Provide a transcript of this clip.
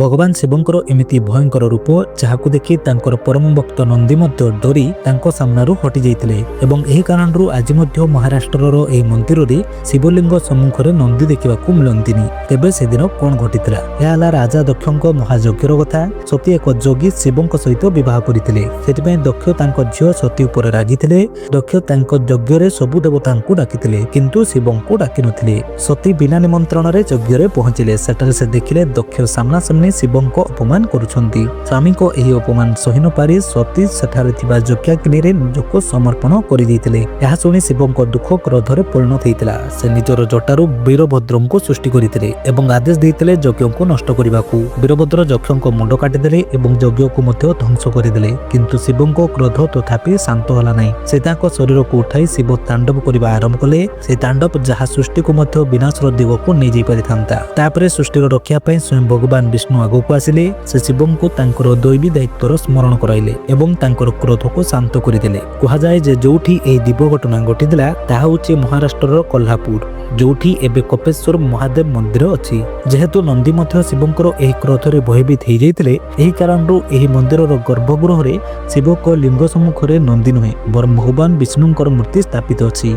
ଭଗବାନ ଶିବଙ୍କର ଏମିତି ଭୟଙ୍କର ରୂପ, ଯାହାକୁ ଦେଖି ତାଙ୍କର ପରମ ଭକ୍ତ ନନ୍ଦୀ ମଧ୍ୟ ଡରି ତାଙ୍କ ସାମ୍ନାରୁ ହଟି ଯାଇଥିଲେ ଏବଂ ଏହି କାରଣରୁ ଆଜି ମଧ୍ୟ ମହାରାଷ୍ଟ୍ରର ଏହି ମନ୍ଦିରରେ ଶିବଲିଙ୍ଗ ସମ୍ମୁଖରେ ନନ୍ଦୀ ଦେଖିବାକୁ ମିଳନ୍ତିନି। ତେବେ ସେଦିନ କଣ ଘଟିଥିଲା? ଏହା ହେଲା ରାଜା ଦକ୍ଷଙ୍କ ମହାଯଜ୍ଞର କଥା। ସତୀ ଏକ ଯୋଗୀ ଶିବଙ୍କ ସହିତ ବିବାହ କରିଥିଲେ। ସେଥିପାଇଁ ଦକ୍ଷ ତାଙ୍କ ଝିଅ ସତୀ ଉପରେ ରାଗିଥିଲେ। ଦକ୍ଷ ତାଙ୍କ ଯଜ୍ଞରେ ସବୁ ଦେବତାଙ୍କୁ ଡାକିଥିଲେ, କିନ୍ତୁ ଶିବଙ୍କୁ ଡାକିନଥିଲେ। ସତୀ ବିନା ନିମନ୍ତ୍ରଣରେ ଯଜ୍ଞରେ ପହଞ୍ଚିଲେ। ସେଠାରେ ସେ ଦେଖିଲେ ଦକ୍ଷ ସାମ୍ନାସାମ୍ନି ଶିବଙ୍କ ଅପମାନ କରୁଛନ୍ତି। ସ୍ୱାମୀଙ୍କ ଏହି ଅପମାନ ସହି ନ ପାରି ସତୀ ସେଠାରେ ଥିବା ଯଜ୍ଞାଗ୍ନିରେ ନିଜକୁ ସମର୍ପଣ କରିଦେଇଥିଲେ। ଏହା ଶୁଣି ଶିବଙ୍କ ଦୁଃଖ କ୍ରୋଧରେ ପରିଣତ ହେଇଥିଲା। ସେ ନିଜର ଜଟାରୁ ବୀରଭଦ୍ରଙ୍କୁ ସୃଷ୍ଟି କରିଥିଲେ ଏବଂ ଆଦେଶ ଦେଇଥିଲେ ଯଜ୍ଞକୁ ନଷ୍ଟ କରିବାକୁ। ବୀରଭଦ୍ର ଯକ୍ଷଙ୍କ ମୁଣ୍ଡ କାଟିଦେଲେ ଏବଂ ଯଜ୍ଞକୁ ମଧ୍ୟ ଧ୍ୱଂସ କରିଦେଲେ। କିନ୍ତୁ ଶିବଙ୍କ କ୍ରୋଧ ତଥାପି ଶାନ୍ତ ହେଲା ନାହିଁ। ସେ ତାଙ୍କ ଶରୀରକୁ ଉଠାଇ ଶିବ ତାଣ୍ଡବ କରିବା ଆରମ୍ଭ କଲେ। ସେ ତାଣ୍ଡବ ଯାହା ସୃଷ୍ଟିକୁ ମଧ୍ୟ ବିନାଶର ଦିଗକୁ ନେଇଯାଇ ପାରିଥାନ୍ତା। ତାପରେ ସୃଷ୍ଟିର ରକ୍ଷା ପାଇଁ ସ୍ୱୟଂ ଭଗବାନ ବିଷ୍ଣୁ ଆଗକୁ ଆସିଲେ। ସେ ଶିବଙ୍କୁ ତାଙ୍କର ଦୈବୀ ଦାୟିତ୍ୱର ସ୍ମରଣ କରାଇଲେ ଏବଂ ତାଙ୍କର କ୍ରୋଧକୁ ଶାନ୍ତ କରିଦେଲେ। କୁହାଯାଏ ଯେ ଯୋଉଠି ଏହି ଦିବ୍ୟ ଘଟଣା ଘଟିଥିଲା, ତାହା ହେଉଛି ମହାରାଷ୍ଟ୍ରର କୋହ୍ଲାପୁର, ଯୋଉଠି ଏବେ କପେଶ୍ୱର ମହାଦେବ ମନ୍ଦିର ଅଛି। ଯେହେତୁ ନନ୍ଦୀ ମଧ୍ୟ ଶିବଙ୍କର ଏହି କ୍ରୋଧରେ ଭୟଭୀତ ହେଇଯାଇଥିଲେ, ଏହି କାରଣରୁ ଏହି ମନ୍ଦିରର ଗର୍ଭଗୃହରେ ଶିବଙ୍କ ଲିଙ୍ଗ ସମ୍ମୁଖରେ ନନ୍ଦୀ ନୁହେଁ, ବରଂ ଭଗବାନ ବିଷ୍ଣୁଙ୍କର ମୂର୍ତ୍ତି ସ୍ଥାପିତ ଅଛି।